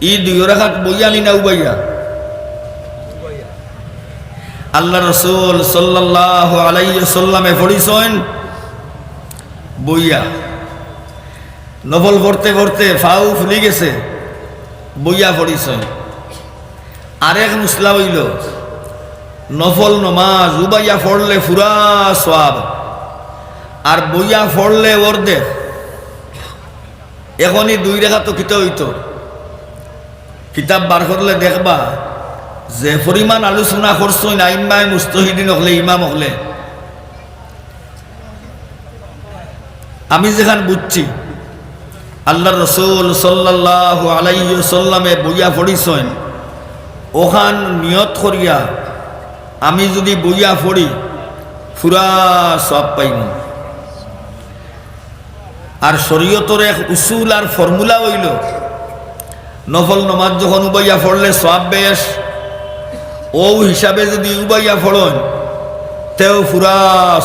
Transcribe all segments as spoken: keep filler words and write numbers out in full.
ই দুই রাকাত বইয়া নি না উবাইয়া? আল্লার রসুল সাল্লাল্লাহু আলাইহি ওয়াসাল্লামে পড়ছইন বইয়া। নফল পড়তে পড়তে পাও ফুলি গেছে, বইয়া পড়ছইন। আরেক মসলা অইলো, নফল নমাজ উবাইয়া পড়লে পুরা সওয়াব, আর বইয়া পড়লে অর্ধেক। এখন ই দুই রাকাতো কিতা অইতো? কিতাব বার করলে দেখবা, যে পরিমাণ আলোচনা করছইন আইম্মায়ে মুজতাহিদিন অকলে, ইমাম অকলে, আমি যেখান বুঝছি, আল্লার রসুল সাল্লাল্লাহু আলাইহি ওয়াসাল্লামে বইয়া পড়ছইন, অখান নিয়ত করিয়া আমি যুদি বইয়া পড়ি, পুরা সওয়াব পাইমু। আর শরীয়তর এক উসুল আর formula অইলো, নফল নমাজ যখন উবাইয়া পড়লে সওয়াব বেশ, অউ হিসাবে যুদি উবাইয়া পড়ইন, তেউ পুরা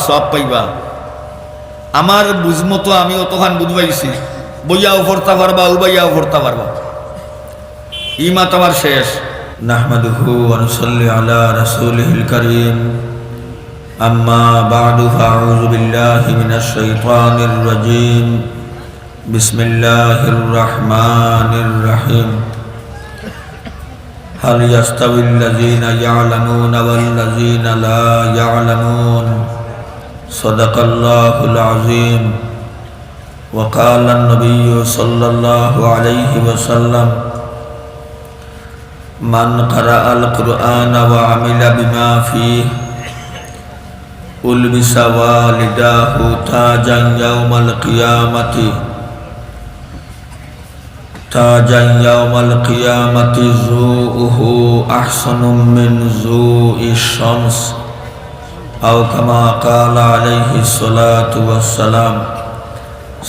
সওয়াব পাইবা। আমার বুঝমতো আমি অতখান বুঝ পাইছি, বইয়াও পড়তা পারবা, উবাইয়াও পড়তা পারবা। ই মাত আমার শেষ। نحمده ونصلي على رسوله الكريم. أما بعد، فأعوذ بالله من الشيطان الرجيم. بسم الله الرحمن الرحيم. هل يستوي الذين يعلمون والذين لا يعلمون؟ صدق الله العظيم. وقال النبي صلى الله عليه وسلم: من قرأ القرآن وعمل بما فيه ألبس والداه تاجا يوم القيامة، تاجا يوم القيامة ضوءه أحسن من ضوء الشمس، أو كما قال عليه الصلاة والسلام.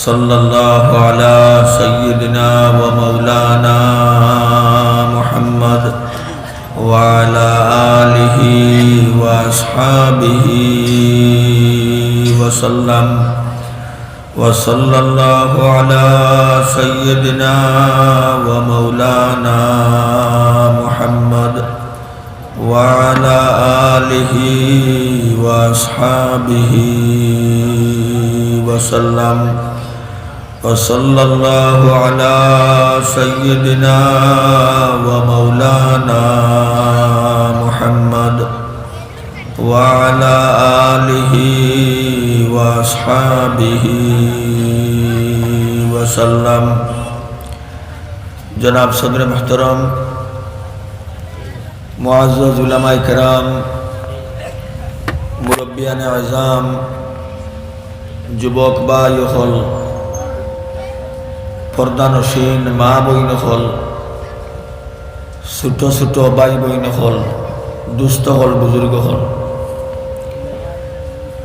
صلى الله على سيدنا ومولانا محمد وعلى آله وأصحابه وسلم. وصلى الله على سيدنا ومولانا محمد وعلى آله وأصحابه وسلم. وصلى الله على سيدنا ومولانا محمد وعلى آله وأصحابه وسلم. জনাব সদরে মুহতারাম, মুআজ্জাজ উলামায়ে কেরাম, মুরব্বিয়ানে আযম, যুবক ভাই অকল, পর্দানশীন মা বইন অকল, ছোট ছোট ভাই বইন অকল, দুস্ত অকল, বুজুর্গ অকল,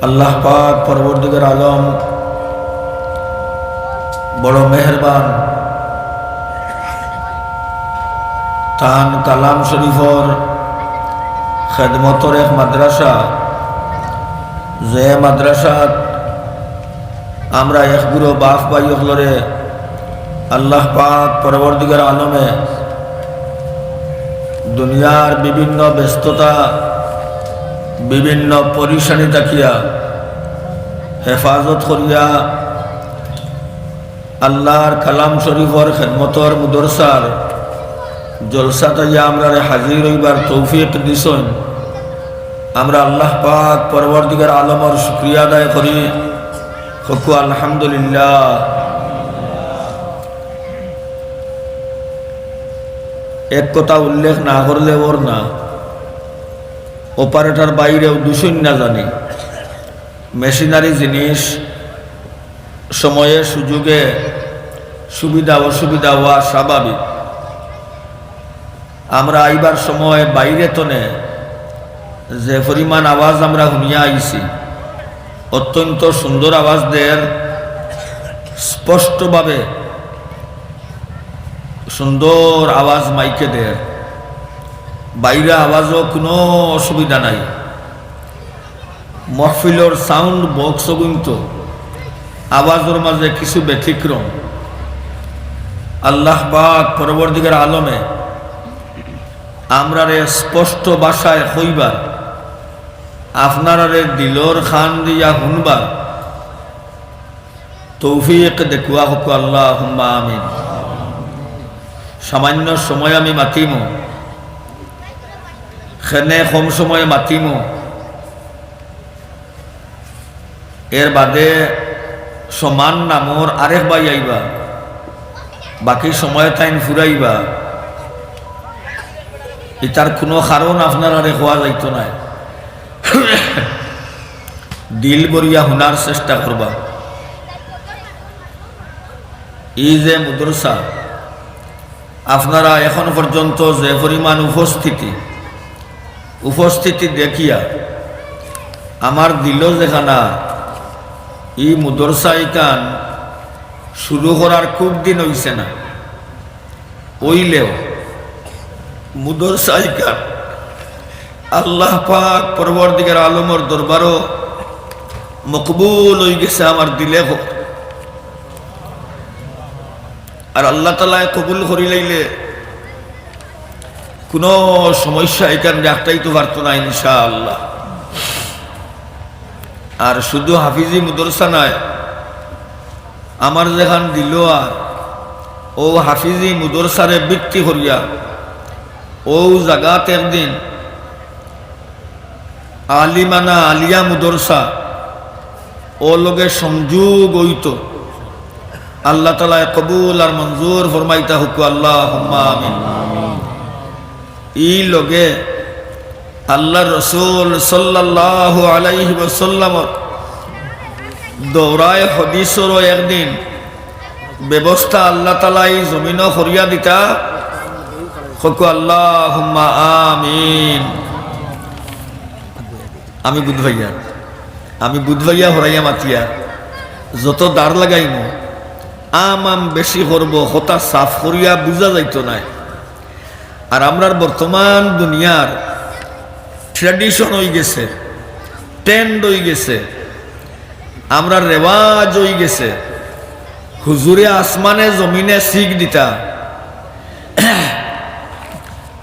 আল্লাহ পাক পরওয়ারদিগার আলম বড় মেহেরবান। তান কালাম শরীফর খেদমতর এক মাদ্রাসা, যে মাদ্রাসাত আমরা এক গুরু বাপ ভাই অকলরে আল্লাহ পাক পরওয়ারদিগার আলমে দুনিয়ার বিভিন্ন ব্যস্ততা, বিভিন্ন পরিশানি থাকিয়া হেফাজত করিয়া আল্লাহর কালাম শরীফর খেদমতর মুদরসার জলসাত আইয়া আমরারে হাজির অইবার তৌফিক দিছইন। আমরা আল্লাহ পাক পরওয়ারদিগার আলমর শুকরিয়া আদায় করি। কউক্কা আলহামদুলিল্লাহ। এক কথা উল্লেখ না করলে অর না, অপারেটর ভাইরেও দুষইন না জানি, মেশিনারি জিনিস, সময়ে সুযোগে সুবিধা অসুবিধা অওয়া স্বাভাবিক। আমরা আইবার সময় বাইরে তনে যে পরিমাণ আওয়াজ আমরা হুনিয়া আইছি, অত্যন্ত সুন্দর আওয়াজ দের, স্পষ্টভাবে সুন্দর আওয়াজ মাইকে দের, বাইরে আওয়াজও কোনো অসুবিধা নাই। মহফিলর সাউন্ড বক্সও কিন্তু আওয়াজর মাঝে কিছু ব্যতিক্রম। আল্লাহ পাক পরবর্তীকার আলমে আমরারে স্পষ্ট ভাষায় কইবার, আপনারারে দিলর কান দিয়া হুনবার তৌফিক দেউক্কা হউক, আল্লাহুম্মা আমিন। সামান্য সময় আমি মাতিমু, কেনে কম সময়ে মাতিমু, এর বাদে সমান নামর আরেক ভাই আইবা, বাকি সময় তাইন ফুরাইবা। ইতার কুনু কারণ আপনারারে কওয়া যাইতো নায়। দিল ভরিয়া হুনার চেষ্টা করবা। ই যে মুদরসা, আপনারা এখন পর্যন্ত যে পরিমাণ উপস্থিতি, উপস্থিতি দেখিয়া আমার দিলো যেখানা, ই মুদরসা ইখান শুরু করার খুব দিন অইছে না, অইলেও মুদরসা ইখান আল্লাহ পাক পরবর্তীকার আলমর দরবারো মকবুল অইগেছে আমার দিলে। আর আল্লাহ তাআলায় কবুল করিলাইলে কুনু সমস্যা ইখান আটকাইতো পারতো না ইনশাআল্লাহ। আর শুধু হাফিজি মুদরসা নায়, আমার যেখান দিলো আর অউ হাফিজি মুদরসারে ভিত্তি করিয়া অউ জাগাত একদিন আলিমানা আলিয়া মুদরসা, অউ লগে সংযোগ অইতো। আল্লাহ তাআলায় কবুল আর মঞ্জুর ফরমাইতা হউক, আল্লাহুম্মা আমিন। ই লগে আল্লাহর রসুল সাল্লাল্লাহু আলাইহি ওয়াসাল্লামর দৌরায়ে হাদিসরও একদিন ব্যবস্থা আল্লাহ তাআলায় ই জমিনো করিয়া দিতা। কউক্কা আল্লাহুম্মা আমিন। আমি বুধ ভাইয়া, আমি বুধ ভাইয়া হরাইয়া মাতিয়া যত দাঁড় লাগাইমু, আম আম বেশি করবো, কথা সাফ করিয়া বুঝা যাইতো নায়। আর আমরার বর্তমান দুনিয়ার tradition অইগেছে, trend অইগেছে, আমরার রেওয়াজ অইগেছে, হুজুরে আসমানে জমিনে শিখ দিতা,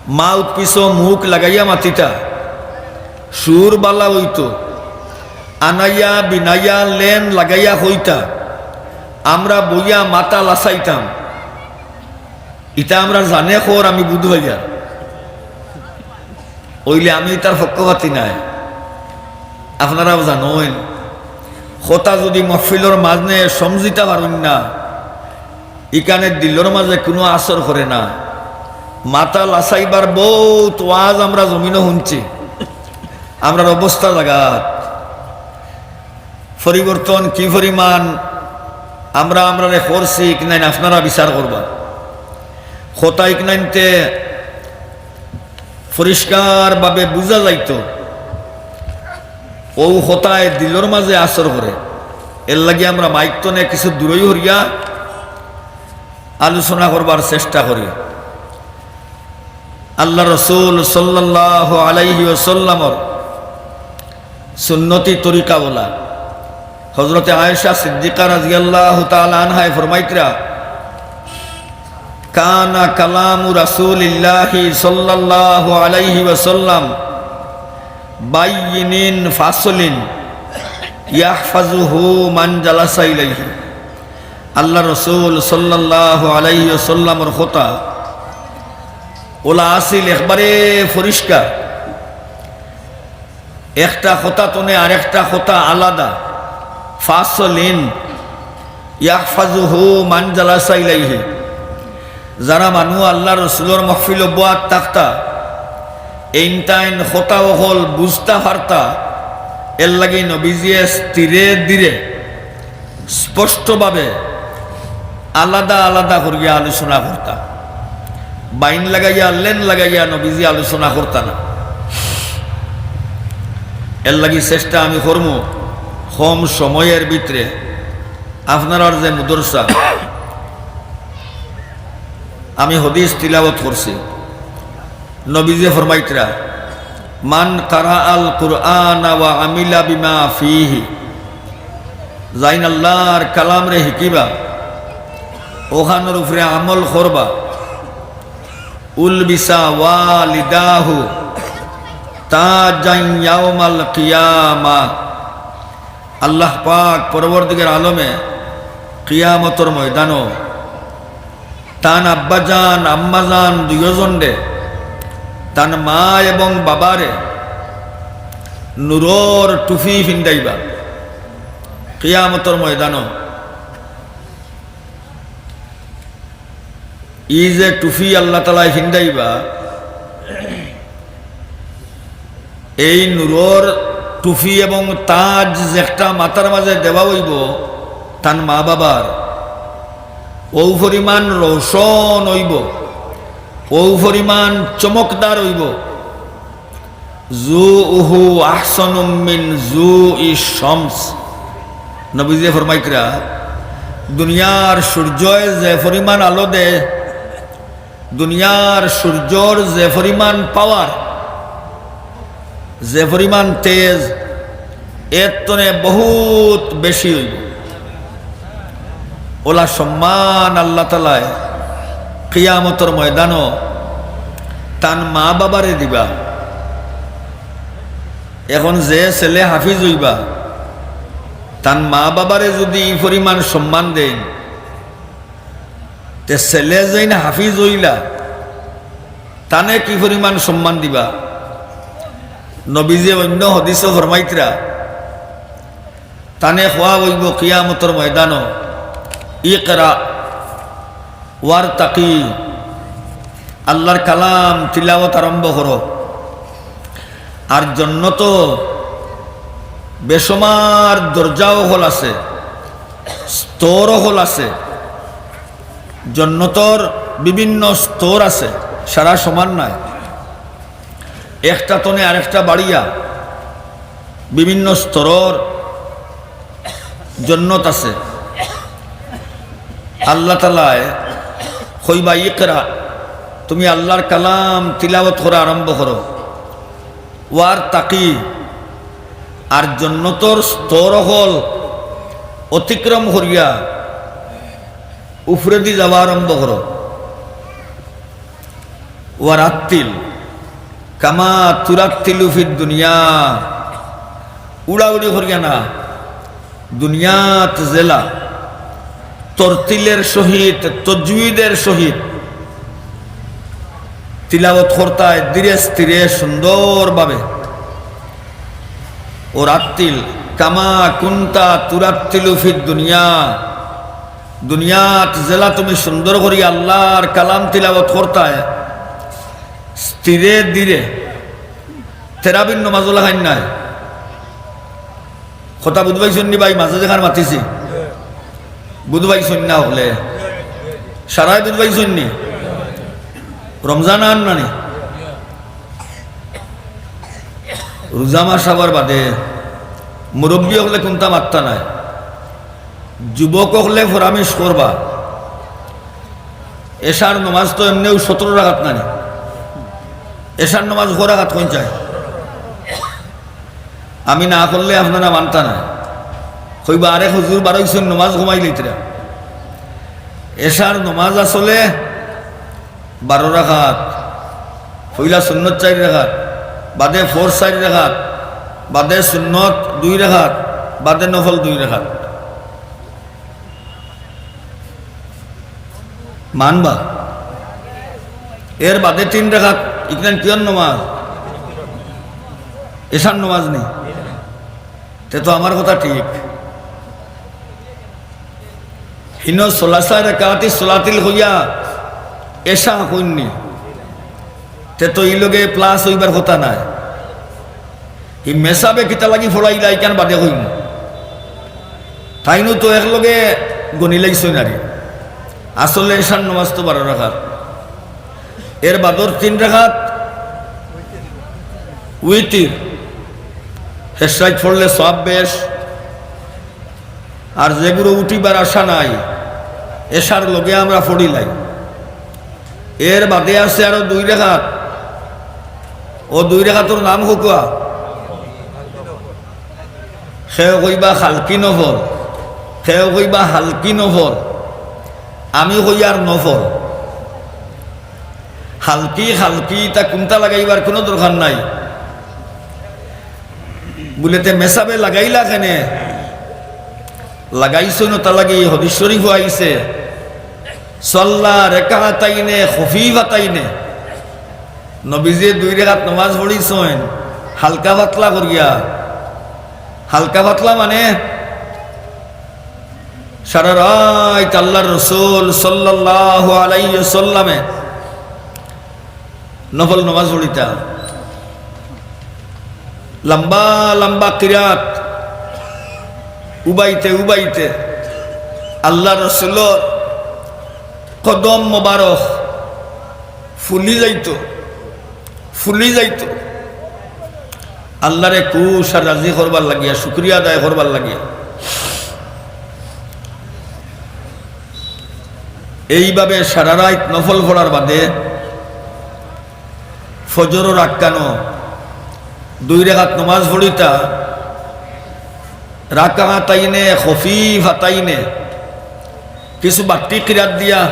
mouthpiece-ও মুখ লাগাইয়া মাতিতা, সুর বালা অইতো, আনাইয়া বিনাইয়া লেন লাগাইয়া কইতা, আমরা বইয়া মাথা লাসাইতাম। ইতা আমরা জানে খর, আমি বুধ ভাইয়া। অইলে আমি ইতার পক্ষপাতী নায়, আপনারাও জানইন। কথা যুদি মহফিলর মাজনে সমঝিতা পারইন না, ইখানে দিলর মাজে কুনু আসর করে না। মাথা লাসাইবার বউত ওয়াজ আমরা জমিনো হুনছি, আমরার অবস্থা জাগাত। পরিবর্তন কি পরিমাণ আমরা আমরারে করছি, ইকনাইন আপনারা বিচার করবা। কথা ইকনাইনতে পরিষ্কারভাবে বুঝা যাইতো, অউ কথায় দিলর মাজে আসর করে। এরলাগি আমরা মাইক তনে কিছু দূরই হরিয়া আলোচনা করবার চেষ্টা করি। আল্লাহ রসুল সাল্লাল্লাহু আলাইহি ওয়াসাল্লামর সুন্নতি তরিকা বলা। হযরতে আয়েশা সিদ্দিকা রাদিয়াল্লাহু তাআলা আনহায় ফরমাইতরা, "কানা কালামু রাসূলিল্লাহি সাল্লাল্লাহু আলাইহি ওয়াসাল্লাম বাইয়িনিন ফাসলিন ইয়াহফাজুহু মান জালাসা ইলাইহি।" আল্লাহ রসুল সাল্লাল্লাহু আলাইহি ওয়াসাল্লামর কথা অলা আছিল একবারে পরিষ্কার, একটা কথা তনে আরেকটা কথা আলাদা। ফাসলিন ইয়াহফাজুহু মান জালাসা ইলাইহি। যারা মানু আল্লাহ রসুলর মহফিলো বওয়াত থাকতা, এইনতাইন কথা অকল বুঝতা পারতা, এরলাগি নবীজিয়ে স্থিরে ধীরে স্পষ্টভাবে আলাদা আলাদা করিয়া আলোচনা করতা। বাইন লাগাইয়া, লেন লাগাইয়া নবীজি আলোচনা করতা না। এরলাগি চেষ্টা আমি করমু কম সময়র ভিতরে আপনারার যে মুদরসা, আমি হাদিস তিলাওয়াত করছি, নবীজি ফরমাইতরা, "মান কারাআল কুরআনা ওয়া আমিলা বিমা ফিহি।" যাইন আল্লাহর কালামরে হিকিবা, অখানর উপরে আমল করবা। উলবিসা ওয়ালিদাহু তাজান ইয়াউমাল কিয়ামা। আল্লাহ পাক পরওয়ারদিগার আলমে কিয়ামতর ময়দানো তান আব্বাজান, আম্মাজান দুইওজনরে, তান মা এবং বাবারে নূরর টুপি ফিন্দাইবা। কিয়ামতর ময়দানো ই যে টুপি আল্লাহ তাআলায় ফিন্দাইবা, এই নূরর টুপি এবং তাজ যেটা মাথার মাঝে দেওয়া অইবো, তান মা বাবার অউ পরিমাণ রোশন অইবো, অউ পরিমাণ চমকদার অইবো। জুউহু আহসানু মিন জুই শামস। নবীজি ফরমাইতরা, দুনিয়ার সূর্যে যে পরিমাণ আলো দেয়, দুনিয়ার সূর্যর যে পরিমাণ পাওয়ার, যে পরিমাণ তেজ, এর তনে বহুত বেশি অইবো। অলা সম্মান আল্লাহ তাআলায় কিয়ামতর ময়দানো তান মা বাবারে দিবা। এখন যে ছেলে হাফিজ অইবা, তান মা বাবারে যুদি ই পরিমাণ সম্মান দেইন, তে ছেলে যেইন হাফিজ অইলা, তানে কি পরিমাণ সম্মান দিবা? নবীজি অইন্য হাদিসো ফরমাইতরা, তানে কওয়া অইবো কিয়ামতর ময়দানো, "ইকরা ওয়ারতাকি", আল্লাহর কালাম তিলাওয়াত আরম্ভ করো। আর জন্নতো বেশুমার দরজা অকল আছে, স্তর অকল আছে। জন্নতর বিভিন্ন স্তর আছে, সারা সমান নায়। একটা তনে আরেকটা বাড়িয়া বিভিন্ন স্তরর জন্নত আছে। আল্লাহ তাআলায় কইবা, "ইকরা", তুমি আল্লাহর কালাম তিলাওয়াত করা আরম্ভ করো। "ওয়ারতাকি", আর জন্নতর স্তর অকল অতিক্রম করিয়া উপরেদি যাওয়া আরম্ভ করো। "ওয়ারাত্তিল কামা তুরাত্তিলু ফিদ দুনিয়া", উড়াউড়ি করিয়া না, দুনিয়াত যেলা তরতিলের সহিত, তজবিদের সহিত তিলাওয়াত করতায় ধীরে স্থিরে সুন্দরভাবে। "ওয়ারাত্তিল কামা কুনতা তুরাত্তিলু ফিদ দুনিয়া", দুনিয়াত যেলা তুমি সুন্দর করি আল্লাহর কালাম তিলাওয়াত করতায়, স্থিরে ধীরে, তেরাবির নমাজ অলা খাইন নায়। কথা বুঝবাইছইন নি ভাই? মাঝে যেখান মাতিছি, বুঝবাইছইন না অকলে? সারাই বুঝবাইছইন নি? রমজান আর নানি? রোজা মাস আবার বাদে মুরব্বি অকলে কুনতা মাততা নায়, যুবক অকলে ফরামিশ করবা। এশার নমাজ তো এমনেউ সতরো রাকাত নানি, এশার নমাজ কয় রাকাত কইন চাই? আমি না করলে আপনারা মানতা না, কইবা, "আরে হুজুর, বারইছইন নমাজ কমাইলাইতরা।" এশার নমাজ আসলে বারো রাকাত, পয়লা সুন্নত চাইর রাকাত, বাদে ফরজ চাইর রাকাত, বাদে সুন্নত দুই রাকাত, বাদে নফল দুই রাকাত। মানবা? এর বাদে তিন রাকাত, ইখান কিয়র নমাজ? এশার নমাজ নি? তে তো আমার কথা ঠিক। হিনো সালাসা রাকাতি সালাতিল কইয়া এশা কইন নি, তে তো ই লগে plus অইবার কথা নায়। ই মেসাবে কিতা লাগি ফড়াইলা, ইখান বাদে কইমু। তাইনও তো একলগে গনিলাইছইন নারে। আসলে এশার নমাজ তো বারো রাকাত, এর বাদর তিন রাকাত উইতির, হেশাইত পড়লে সওয়াব বেশ। আর যেগুলো উঠিবার আশা নাই, এশার লগে আমরা পড়িলাই। এর বাদে আছে আরো দুই রাকাত। অউ দুই রাকাতর নাম কউক্কা। কেউ কইবা খালকি নফল, কেউ কইবা হালকি নফল। আমি কইয়ার নফল। হালকি, হালকি, ইতা কুনটা লাগাইবার কুনু দরকার নাই। বুলে, "তে মেসাবে লাগাইলা কেনে?" লাগাইছইন অতা লাগি, হাদিস শরীফো আইছে, "সাল্লা রাকাতাইনে খফিফাতাইনে।" নবীজিয়ে দুই রেকাত নমাজ পড়িছইন হালকা পাতলা করিয়া। হালকা পাতলা মানে সারা রাইত আল্লার রসুল সাল্লাল্লাহু আলাইহি ওয়াসাল্লামে নফল নমাজ পড়িতা, লম্বা লম্বা কিরাত, উবাইতে উবাইতে আল্লার রসুলর কদম মোবারক ফুলি যাইতো, ফুলি যাইতো। আল্লারে খুশ আর রাজি করবার লাগিয়া, শুকরিয়া আদায় করবার লাগিয়া। এইভাবে সারা রাইত নফল পড়ার বাদে ফজরর আক্কানো দুই রেকাত নমাজ পড়িতা, রাকাতাইনে খফিফাতাইনে, কিছু বাট্টি কিরাত দিয়া,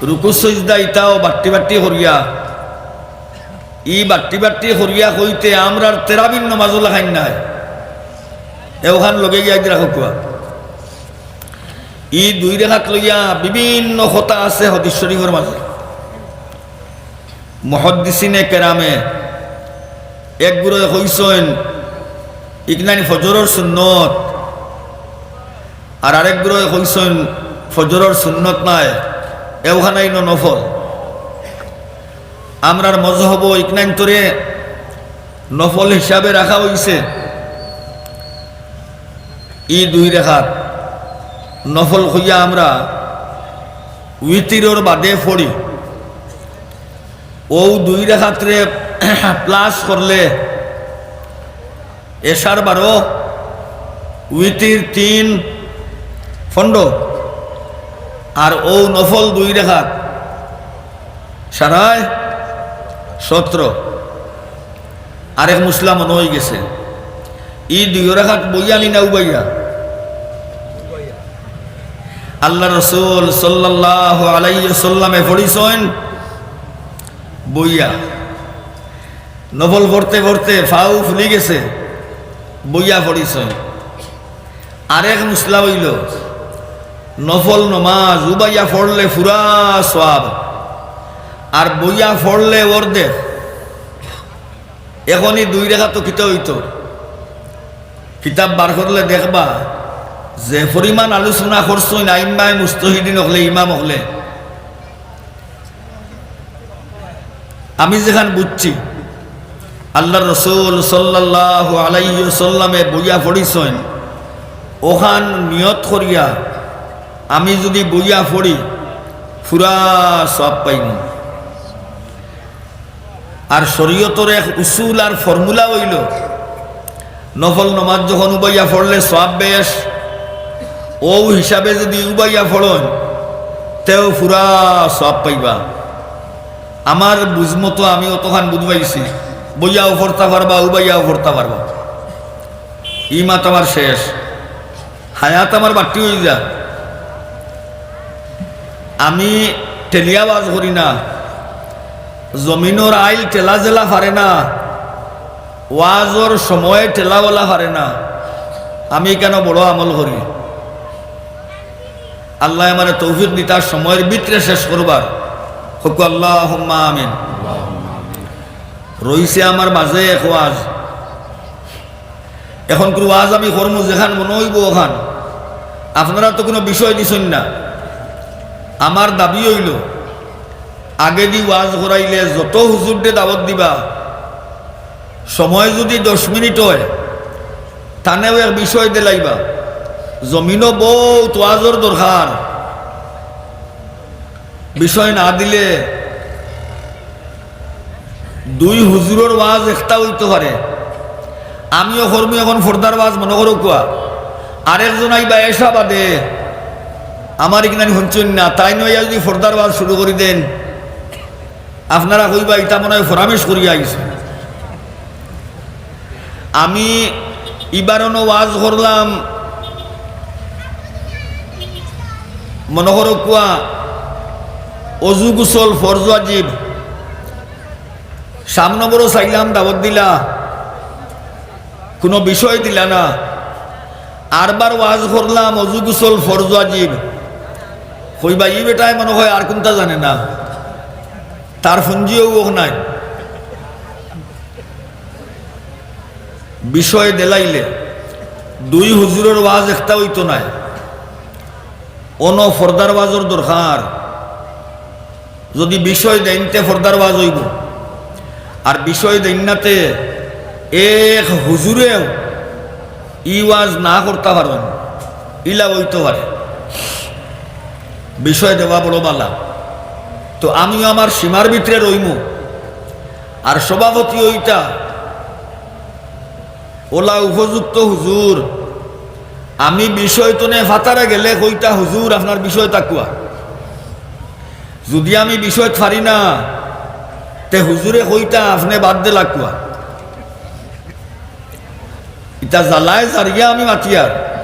রুকু সইজদা ইতাও বাট্টি বাট্টি করিয়া। ই বাট্টি বাট্টি করিয়া কইতে আমরার তেরাবির নমাজও লাখাইন নাই, এওখান লগে গিয়া দিরা হকুয়া। ই দুই রেকাত লইয়া বিভিন্ন কথা আছে হাদিস শরীফর মাঝে। মুহাদ্দিসিনে কেরামে এক গুরুয়ে কইছইন, ইকনাইন ফজরর সুন্নত, আর আরেক গুরুয়ে কইছইন, ফজরর সুন্নত নায়, এওখানাইন নফল। আমরার মজহবো ইকনাইন্তরে নফল হিসাবে রাখা অইছে। ই দুই রেকাত নফল কইয়া আমরা উইতিরর বাদে পড়ি। অউ দুই রেকাতরে plus করলে এশার বারো, উইতির তিন, পনরো, আর অউ নফল দুই রেকাত সারায় সতরো। আরেক মুসলা মনো অইগেছে, ই দুই রেকাত বইয়া নি না উবাইয়া? আল্লার রসুল সাল্লাল্লাহু আলাইহি ওয়াসাল্লামে পড়িছইন বইয়া। নফল পড়তে পড়তে ফাউ ফুলি গেছে, বইয়া পড়িছইন। আরেক মুসলা অইলো, নফল নমাজ উবাইয়া পড়লে পুরা সওয়াব, আর বইয়া পড়লে অর্ধেক। এখন ই দুই রেকাতো কিতা অইতো? কিতাব বার করলে দেখবা যে পরিমাণ আলোচনা করছইন আইম্মায়ে মুজতাহিদিন অকলে, ইমাম অকলে। আমি যেখান বুঝছি, আল্লার রসুল সাল্লাল্লাহু আলাইহি ওয়াসাল্লামে বইয়া পড়িছইন, অখান নিয়ত করিয়া আমি যুদি বইয়া পড়ি, পুরা সওয়াব পাইমু। আর শরীয়তর এক উসুল আর formula অইলো, নফল নমাজ যখন উবাইয়া পড়লে সওয়াব বেশ, অউ হিসাবে যুদি উবাইয়া পড়ইন, তেও পুরা সওয়াব পাইবা। আমার বুঝমতো আমি অতখান বুঝ পাইছি, বইয়াও পড়তা পারবা, উবাইয়াও পড়তা পারবা। ই মাত আমার শেষ, হায়াত আমার বাট্টি অইযা। আমি ঠেলিয়া ওয়াজ করি না, জমিনর আইল ঠেলা জেলা পারে না, ওয়াজর সময় ঠেলাওয়ালা পারে না। আমি কেন বড় আমল করি। আল্লায় আমারে তৌফিক দিতা সময়র ভিতরে শেষ করবার। হকু আল্লাহুম্মা আমিন। রইছে আমার মাঝে এক ওয়াজ। এখন কুনু ওয়াজ আমি করমু যেখান মনো অইবো অখান। আপনারা তো কুনু বিষয় দিছইন না। আমার দাবি অইলো, আগেদি ওয়াজ করাইলে যত হুজুররে দাওয়াত দিবা, সময় যুদি দশ মিনিট অয়, তানেও এক বিষয় দিলাইবা। জমিনো বউত ওয়াজর দরকার, বিষয় না দিলে দুই হুজুরর ওয়াজ একটা অইতো পারে। আমিও করমু এখন ফর্দার ওয়াজ, মনো করো কুয়া, আরেকজন আইবা এশা বাদে, আমার ইকনানি হুনছইন না, তাইন আইয়া যুদি ফর্দার ওয়াজ শুরু করি দেইন, আপনারা কইবা, "ইতা মনে অয় ফরামেশ করিয়া আইছে।" আমি ইবার অনো ওয়াজ করলাম, মনো করো কুয়া, অজু গোসল ফরজ ওয়াজিব। সামনে বড় চাইলাম, দাওয়াত দিলা, কুনু বিষয় দিলা না। আরবার ওয়াজ করলাম, অজু গোসল ফরজ ওয়াজিব। কইবা, "ই বেটায় মনো অয় আর কুনতা জানে না, তার ফঞ্জিও ওক নাই।" বিষয় দিলাইলে দুই হুজুরর ওয়াজ একটা অইতো নায়। অনো ফর্দার ওয়াজর দরকার। যদি বিষয় দেইন তে ফর্দার ওয়াজ অইবো, আর বিষয় দেইন না তে এক হুজুরেও ই ওয়াজ না করতা পারইন, ইলা অইতো পারে। বিষয় দেওয়া বড় বালা। তো আমিও আমার সীমার ভিতরে রইমু, আর সভাপতি অইতা অলা উপযুক্ত হুজুর। আমি বিষয় তনে ফাতারে গেলে কইতা, "হুজুর, আপনার বিষয় তাকুয়া।" যদি আমি বিষয় ফারি না, তে হুজুরে কইতা, "আপনে বাদ দে লাকুয়া।" ইতা জ্বালায় জারিয়া আমি মাতিয়ার।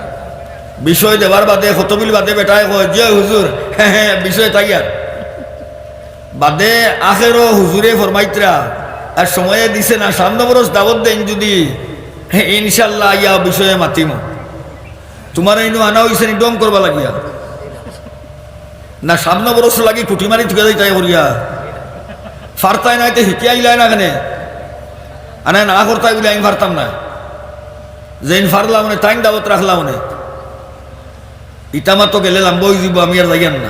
বিষয় দেওয়ার বাদে, খতবিল বাদে বেটায় কয়, "জি হুজুর, হে হে, বিষয় তাইয়ার।" বাদে আখেরো হুজুরে ফরমাইতরা, আর সময়ে দিছে না, সামনে বরস দাওয়াত দেইন যদি, ইনশাল্লাহ আইয়া বিষয়ে মাতিমু। তুমারে ইনো আনা অইছে নি ডম করবা লাগিয়া? না সামনে বরস লাগি কুটি মারি তুকে যাইতায় করিয়া? ফারতায় নায় তে হিকিয়া আইলায় না কেনে? আনে না করতায় বুলে আমি ফারতাম না। যেইন ফারলা মানে তাইন দাওয়াত রাখলা মানে। ইতা মাতো গেলে লাম্বা অইযিবো, আমি আর যাইয়ার না।